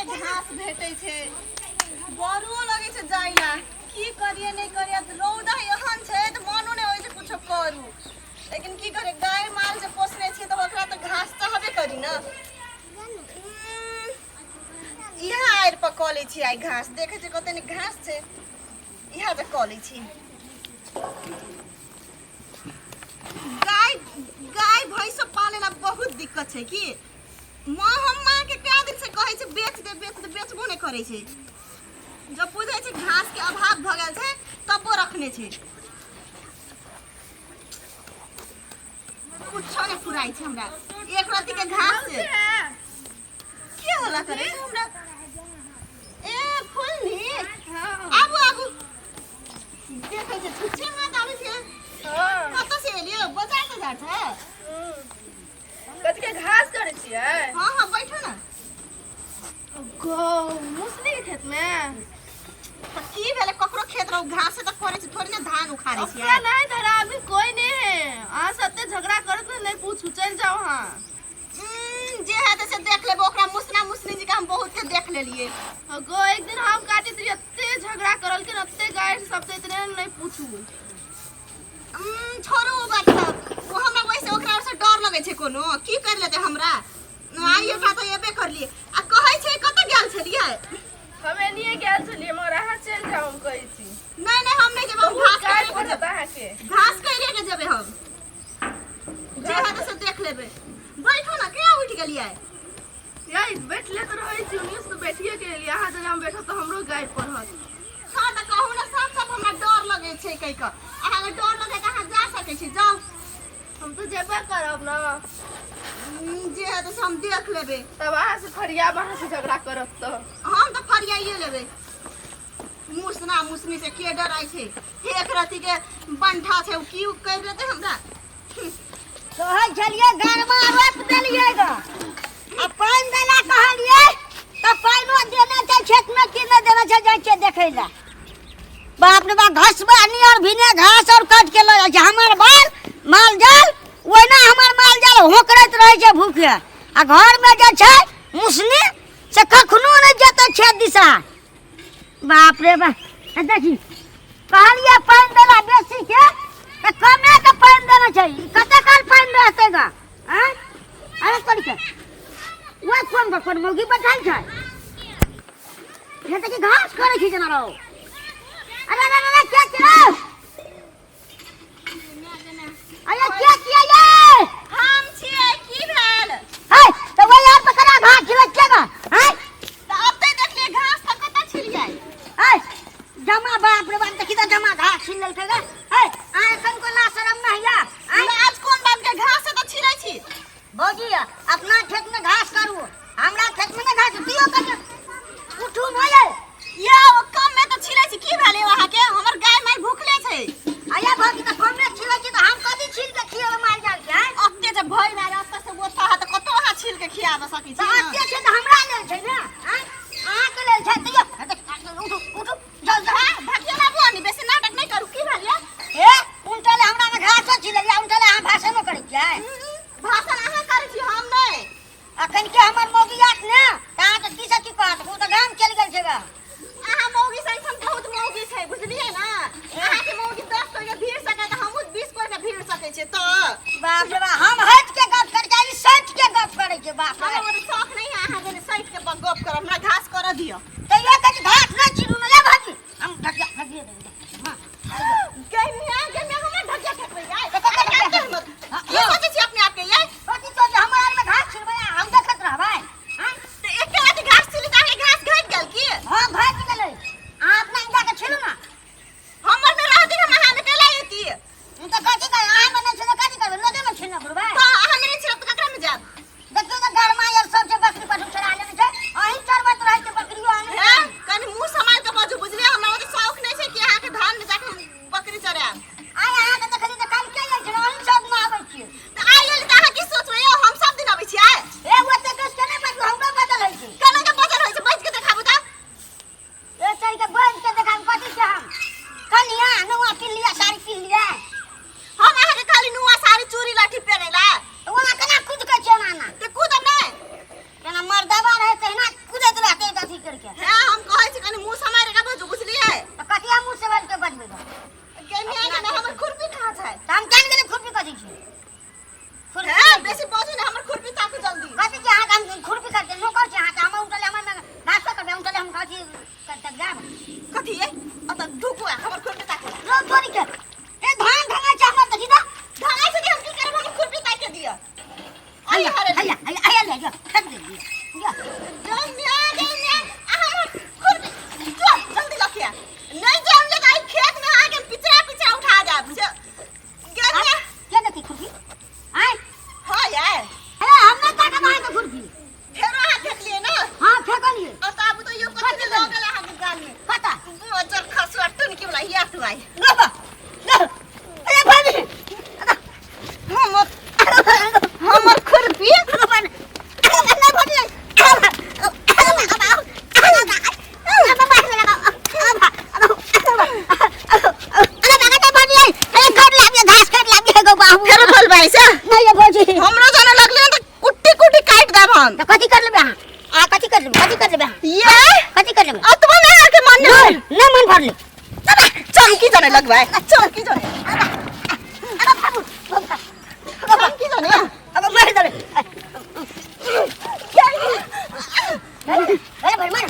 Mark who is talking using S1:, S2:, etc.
S1: ने घास भेटै छै बड़ो लगै छै जाइला की करिए नहि करिए रौदा एहन छै तऽ मनो नहि होइ छै कुछो करू लेकिन की करिए गाय माल जे पोसने छियै तऽ ओकरा तऽ घास चाहबे करी ने इएह आड़ि पर कऽ लै छी आइ घास देखै छियै कते नीक घास छै इएह जे कऽ लै छी गाय गाय भैंस सब पाले ला बहुत दिक्कत छै की माँ हम माँ के कए दिन से कहै छै बेच दे बेच दे बेचबो नहि करै छै जब बुझै छै घास के अभाव भऽ गेल छै तबो रखने छै कुछो नहि फुराइ छै हमरा एक रत्ती के घास से की होला करे छै हमरा ए फुलनी आबू आबू देखै छै छुच्छे मात आबै छै कतऽ से एलियो बजार तजार छै
S2: कथी के घास करै छियै
S1: हाँ हाँ बैठो ना
S2: गो मुसली के खेत में
S1: तऽ की भेलै ककरो खेत रहू घासे तऽ करै छै थोड़ी ने धान उखाड़ै
S2: ओकरा
S1: छियै
S2: नहीं धरा अभी कोई नहीं है अहाँ से एते झगड़ा करत ने नहीं पूछू चल जाओ अहाँ
S1: जे हेतै से देख लेबै ओकरा मुसना मुसनी जी के हम बहुत के देख लेलियै
S2: गो एक दिन हम काटैत रहियै एते झगड़ा करलखिन एते गारि शब्द इतने नहीं पूछू
S1: छोड़ू ओ बात सब ओ हमरा वैसे ओकरा से डर लगै छै कोनो की कर लेतै हमरा आइए टा तऽ एबे करलियै आ कहै छै कतऽ गेल छलियै
S2: हम एनिए गेल छलियै मगर अहाँ चलि जाउ हम कहै छी
S1: नहि नहि हम नहि जेबै हम
S2: बहुत
S1: घास
S2: गारि
S1: काटि
S2: पड़त अहाँके
S1: घास काटिए के जेबै हम जे हेतै से देख लेबै बैठू ने केना उठि गेलियै
S2: यै बैठले तऽ रहै छी ओनिए से तऽ बैठिए के एलियै अहाँ जगह हम बैठब तऽ हमरो गारि पड़त
S1: हँ तऽ कहू ने साफ साफ हमरा डर लगै छै कहि कऽ अहाँके डर लगै तऽ अहाँ जा सकै छी जाउ
S2: हम तऽ जेबे करब ने
S1: जे हेतै से हम देख लेबै
S2: तब अहाँ से फरियाब अहाँ से झगड़ा करब तऽ
S1: हम तऽ फरियाइए लेबै मुसना मुसनी से के डराइ छै एक रति के बंठा छै ओ की करि लेतै हमरा
S3: कहै छलियै गरमा रोपि देलियै ग आ पानि देला कहलियै तऽ पानिओ देने छै खेतमे कि नहि देने छै जाइ छियै देखै लए बाप रे बाप घसबा नियर भिने घास और काटि के लऽ जाइ छै हमर बाल माल जाल ओहिना हमर माल जाल होकरैत रहै छै भूखे आ घरमे जे छै मुसनी से कखनो नहि जेतै खेत दिशा बाप रे बाप ए देखी कहलिए पानि देला बेसी के तऽ कमे के पानि देना छै ई कते काल पानि रहतै गा आँय अरे करी के वह कोन कोन मौगी बैठल छै हे देखी घास करै छै जेना रहो अरे अरे अरे क्या क्या अरे क्या किया ये
S1: हम छियै की भेल
S3: है तऽ वही यार पकड़ा घास छिलै के गा हैं
S1: तऽ अब तऽ देखलियै घास तऽ कतऽ छिलियै
S3: है जमा बाप रे बाप देखी तऽ जमा घास छिल लेलकै गा है अहाँ एखन को ला शरम नहि या
S1: आइ आज कोन बात के घास तऽ छिलै छी
S3: भौजी अपना खेत में घास करू हमरा खेत में नहि घास दियौ कनि उठू नहि यै
S1: या ओ कम में तऽ छिलै छी की भेलै अहाँके हमर गाय माय भूखले छै
S3: आया भौजी तऽ कमे छिलै छी तऽ हम कथी छिल के खिएबै माल जाल के आँय?
S1: ओते जे भरि माय रास्ता से ओतऽ अहाँ तऽ कतौ अहाँ छील के खियाबऽ सकै छी
S3: तऽ
S1: ने
S3: एते छै तऽ हमरा लेल छै ने आँय? अहाँके लेल छै तैयो उठू उठू जाउ जाउ
S1: हाँ, धकिया लाबू आनी बेसी नाटक नहि करू की भेल या
S3: ए उनटले हमरा में घासो छिलै उनटले अहाँ भाषणो करै छियै
S1: भाषण अहाँ करै छी हम नहि
S3: अखन के हमर मौगी आत ने तऽ अहाँके की से की कहत ओ तऽ गाम चलि गेल छै गा
S1: अहाँ मौगी सन हम बहुत मौगी छै बुझलियै ने अहाँके मौगी 10 कोइ के भीड़ सकै तऽ हमहूँ 20 कोइ के भीड़ सकै छियै तऽ
S3: बाप रे बाप हम हटि के गप करै छियै ई सटि के गप करै छै बाप रे
S1: हमरा ओते शौक नहि है अहाँ जेने सटि के गप करब हमरा घास करऽ दिअ
S3: तैयो कनि घास नहि छिलू ने भाजी हम ढकिया ढकिए देबै हाँ
S1: गैमिया गैमिया हमरा ढकिया ठकबै यार
S3: तऽ ककर ढकिया
S1: की सोचै छी अपने आपके यार
S3: कथी सोचै हमर आरमे घास छिलबै आ हम देखैत रहबै आँय?
S1: तऽ एके राति घास छिली तऽ अहाँके घास घटि गेल की
S3: हाँ घटि गेलै अहाँ अपना जाके छिलू ने
S1: हमर मे रहती हम अहाँ मे कैला एती
S3: हम तऽ कथी कहै अहाँ मे नहि छिलबै कथी करबै लोके मे छिलने घुरबै
S1: तऽ अहाँ मे नहि छिलब तऽ ककरा मे जायब
S3: देखियौ तऽ गरमा आर सब छै बकरी पशु चरा लेने छै अहीं चरबैत रहै छै बकरियो अहीं
S1: हैं कनि मुँह सम्हारि कऽ बाजू बुझलियै हमरा ओते शौक नहि छै कि अहाँके धान
S3: कर लेबै? कथी कर लेबै अहाँ?
S1: ये
S3: कथी कर लेबै?
S1: अतबो नहि अहाँके मन
S3: नहि नहि मन भरले।
S1: चमकी जने लगबै, चमकी जने।
S3: अरे बाबू,
S1: चमकी जने।
S3: अब मारि देबै। अरे भाइ, मार।